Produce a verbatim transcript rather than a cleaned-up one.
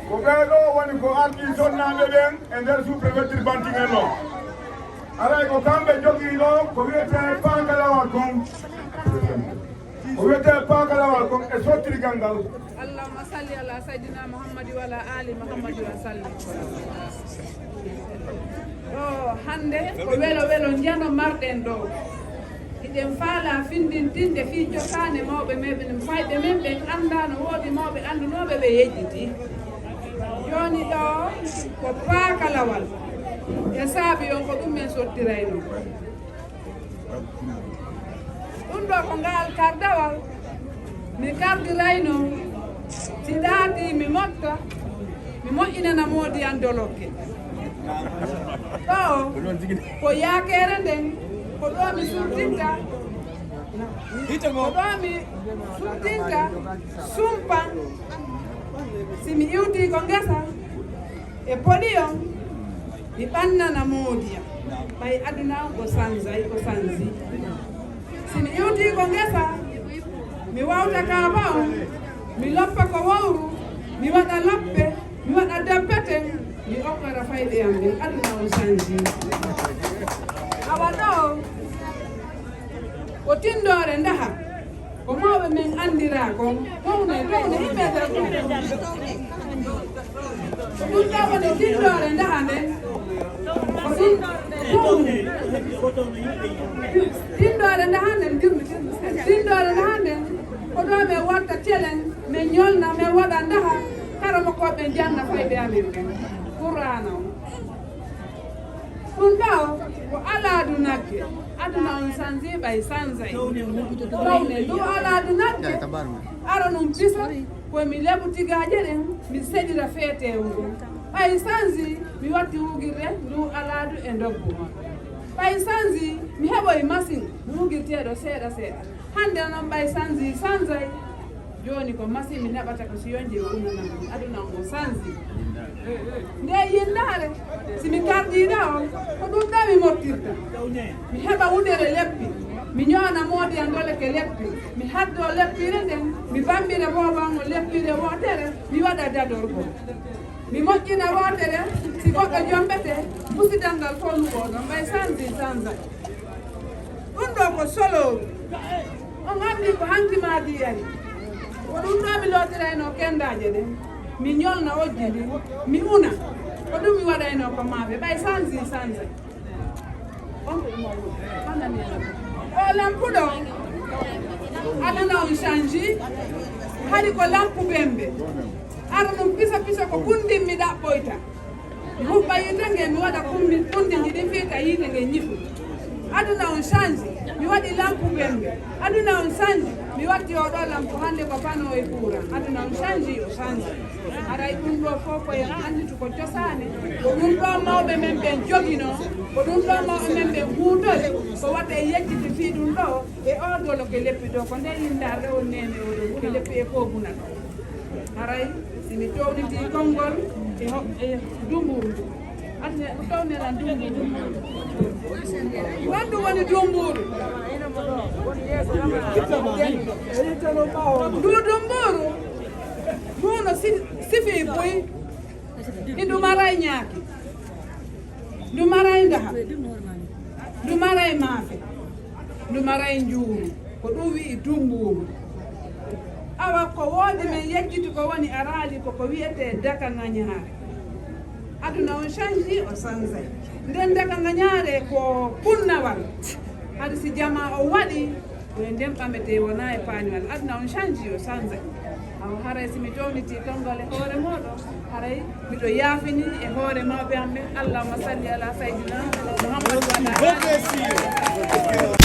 Ko ɓee ɗoo woni ko ardi sonnaaɓe ɓen e nder sous-préfecture Bantingel ɗoo. Aray ko kamɓe jogii ɗoo ko wiyetee paakalawal kon. Ko wiyetee paakalawal kon e sottirgal ngal. Allahumma salli ala sayyidina Muhammad wa ala ali Muhammad wa sallim. Ɗoo hannde ko welo welo njano marɗen ɗoo. Hiɗen faalaa finndintinde fii cosaane mawɓe men, fayɓe men ɓen anndaa no woodi mawɓe anndunoɓe ɓe yejjiti. Jooni ɗoo ko paakalawal. E saabi on ko ɗum men sottirayno. Ɗum ɗoo ko ngaal kardawal mi kardirayno, si ɗaatii mi motta, mi moƴƴinana moodi an dolokke. Ɗoo ko yaakeere nden, ko ɗoo mi surtinta, ko ɗoo mi surtinta, sumpan, si mi iwtii ko ngesa, e podium, mi ɓannana moodi an. Ɓay aduna on ko sanzay, ko sanzi. Si mi iwtii ko ngesa, mi wawta kaaba on, mi loppa ko wowru, mi waɗa loppe, mi waɗa dabbete, mi okkora fayɓe am ɓen. Aduna on sanzi. Awa ɗoo, ko tindoore ndaha. Ko mawɓe men anndiraa kon, towne, towne, himɓe nder ɗum. Ko ɗum ɗoo woni tindoore ndaha nden. Ko ɗum, towne. Tindoore ndaha nden, dirmi, dirmi. Tindoore ndaha nden, ko ɗoo men watta celen, men ñolna, men waɗa ndaha, kara mo ko ɓe janna fayɓe amen ɓen. Qur'aana on. Ɗum ɗoo ko alaadu nagge. Aduna on sanzi ɓay sanzay. Towne ndu alaadu nagge. Ara ɗum pisa, ko mi lebu tigaaje ɗen, mi seɗira feeteewu ngun. Ɓay sanzi, mi watti wugirde ndu alaadu e ndoggu. Ɓay sanzi, mi heɓoy masin wugirteeɗo seeɗa seeɗa. Hannde non ɓay sanzi sanzay. Jooni ko masin mi naɓata ko si yonji e unanam ɗum. Aduna on ko sanzi. Nde yinnaare, si mi kardiiɗo on, ko ɗum ɗoo mi mottirta. Mi heɓa wudere leppi, mi ñoona moodi an dolokke leppi, mi haddoo leppiire nden, mi bambira boobo an on leppiire wootere, mi waɗa dadorgol. Mi moƴƴina wootere, si goɗɗo jombete, musidal ngal fof luɓoo ɗon, ɓay sanzi sanza. Ɗum ɗoo ko solo. On anndi ko hanki maadi yari. Ko ɗum ɗoo mi lootirayno kendaaje ɗen. Mi ñolna ojji ndi, mi una. Ko ɗum mi waɗayno ko maafe, ɓay sanzi sanzi. On ko ɗum o lampuɗo. Aduna on change. Hari ko lampu bembe. Ara ɗum pisa pisa ko kundin mi ɗaɓɓoyta. Mi huɓɓa yiite nge, mi waɗa kummi-, kundinji ɗin fii ka yiite nge ñifu. Aduna on change. Mi waɗi lampu bembe. Aduna on change. Mi watti oo ɗoo lampu hannde ko panneau e courant. Aduna on change, o change. Haray ɗum ɗoo fof ko en annditu ko cosaane. Ko ɗum ɗoo mawɓe men ɓen joginoo. Ko ɗum ɗoo mawɓe men ɓen huutori. Ko waɗde e yecciti fii ɗum ɗoo. E oo dolo ke leppi ɗoo. Ko nde yindaare on neene oo ɗoo. Ke leppi e ko buna ɗoo. Haray, si mi townitii konngol e ho-, e dumbuuru ndu. Ate, ko towneran dumbuuru. Wondu woni dumbuuru. Ndu dumbuuru, ndu no si-, sifii buy. Hindu maray ñaaki. Ndu maray ndaha. Ndu maray maafe. Ndu maray njuuru. Ko ɗum wi'i dumbuuru. Awa ko woodi men yejjiti ko woni araali ko ko wi'etee daka ngañaare. Aduna on change, o sanzay. Nden daka ngañaare ko kunnawal. Hadi si jamaa o waɗi, ko e nden ɓametee wonaa e paañuwal. Aduna on change, o sanzay. Awa haray si mi townitii konngol e hoore mooɗon, haray miɗo yaafini e hoore mawɓe am ɓen. Allahumma salli ala sayyidina Muhammad wa ala ali.